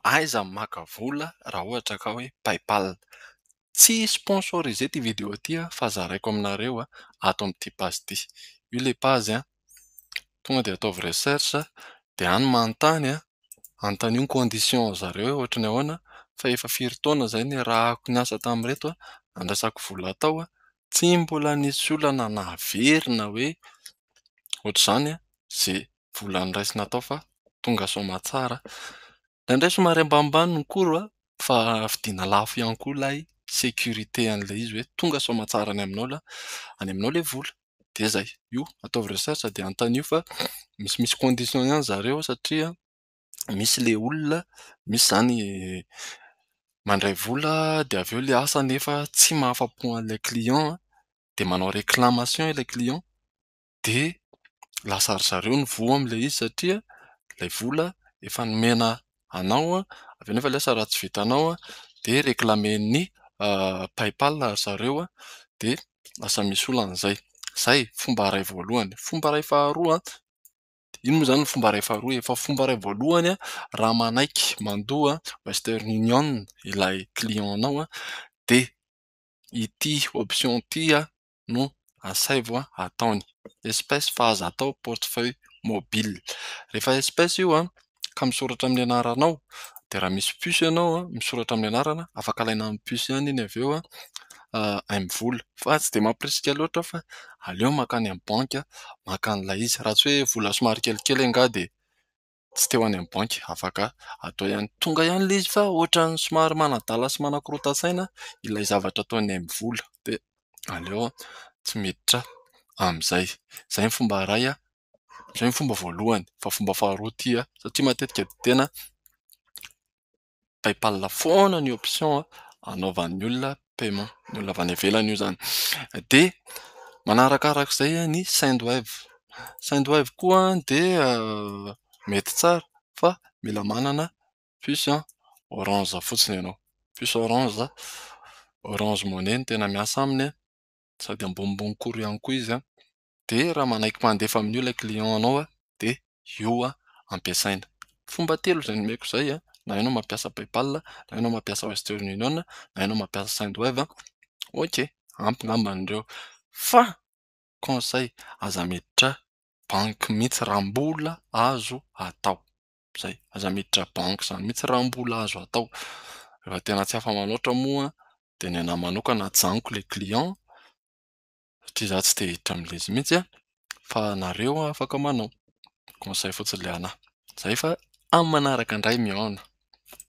Aiza maka vola raha ohatra ka hoe PayPal. Tsy sponsorisé ity vidéo ity fa zaraiko aminareo ato amin'ity page ity. Io ilay page, tonga dia ataovy recherche dia any manontany, anontanio ny condition zareo hoe ohatry ny ahoana fa efa firy taona izay niarahako niasa tamin'ireto, nandraisako vola tao, tsy mbola nisy olana na very na hoe ohatr'izany izay vola noraisina tao fa tonga soa aman-tsara. Indraindray somary ambanimbany ny cours fa vidiana lafo ihany koa ilay sécurité an'ilay izy hoe tonga soa aman-tsara any aminao ilay any aminao ilay vola. Dia izay, io ataovy recherche dia anontanio fa misimisy condition ihany zareo satria misy ilay olona, misy izany mandray vola dia avy eo ilay asa nefa tsy mahafa-po an'ilay client dia manao réclamation ilay client dia lasa ry zareo no voa amin'ilay izy satria ilay vola efa nomena anao, avy eo nefa ilay asa raha tsy vitanao dia réclamer-n'ny PayPal ry zareo dia lasa misy olana izay. Izay fomba iray voalohany. Fomba iray faharoa, ino moa izany ny fomba iray faharoa? Efa fomba iray voalohany raha manaiky mandoa Western Union ilay client anao dia ity option ity no asaivo ataony. Espèce fa aza atao portefeuille mobile. Rehefa espèce io ka misoratra amin'ny anaranao dia raha misy puce ianao misoratra amin'ny anarana, afaka alaina amin'ny puce ihany iny avy eo MVola. Fa tsy dia mampirisika loatra fa aleo mankany amin'ny banky maka an'ilay izy. Raha tsy hoe vola somary kelikely angaha dia tsy te ho any amin'ny banky, afaka atao ihany. Tonga ihany ilay izy fa ohatran'ny somary manadala sy manakorotan-tsaina ilay zavatra ataon'ny MVola dia aleo tsy miditra amin'izay. Izay ny fomba iray, izay ny fomba voalohany fa fomba faharoa ity satria matetika dia tena PayPal foana ny option anaovan'ny olona paiement, ny olona avy any ivelany io izany. Dia manarakarak'izay ny Sendwave. Sendwave koa dia mety tsara fa mila manana puce orange fotsiny ianao. Puce orange, Orange Money no tena miasa aminy sady ambonimbony cours ihany koa izy. Dia raha manaiky mandefa amin'io ilay client anao dia io ampiasaina. Fomba telo izay nomeko izay, na ianao mampiasa PayPal, na ianao mampiasa Western Union, na ianao mampiasa Sendwave. Ok, ampy angambany ireo. Fa conseil, aza miditra banky mihitsy raha mbola azo atao. Izay, aza miditra banky izany mihitsy raha mbola azo atao. Rehefa tena tsy afa-manoatra moa dia ny anahy manokana ajanoko ilay client satria izaho tsy te hiditra amin'ilay izy mihitsy fa nareo afaka manao. Conseil fotsiny ilay anahy. Izay fa amin'ny manaraka indray mihaona.